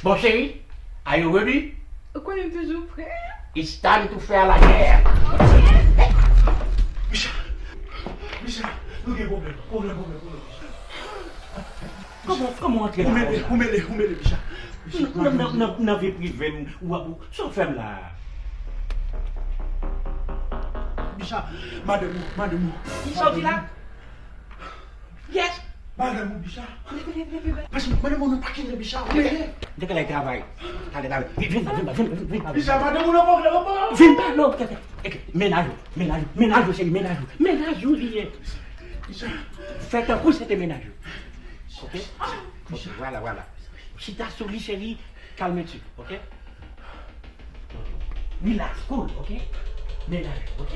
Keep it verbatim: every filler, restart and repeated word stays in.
Bon, cheri, are you ready? Ou konnen m toujou prè. It's time to faire la guerre. Micha, Micha, nou gen pwoblèm, pwoblèm, pwoblèm, pwoblèm, Micha. Kòman, kòman w antre la konsa? Ou mele, ou mele, ou mele, Micha. Nan, nan, nan, nan vi prive m, w ap, sa w fè m la? Micha, madanm ou, madanm ou. Kisa w di la? Yes. Madanm ou, Bicha. Vin, vin, vin, vin, vin. Paske madanm ou, nou pa kenbe Bicha. Ou mele. Dekalè travay. Talè travay. Vin, vin, vin, vin, vin, vin, vin. Bicha, madanm ou nan pwoblèm ankò. Vin pa non, kèkè. Mennaj ou, mennaj ou, mennaj ou, cheri, mennaj ou. Mennaj ou li ye. Bicha. Fè tankou se te mennaj ou. Ok? Ok, vwala, vwala. Chita sou li, cheri. Kalme ti, ok? Relax, cool, ok? Mennaj, ok?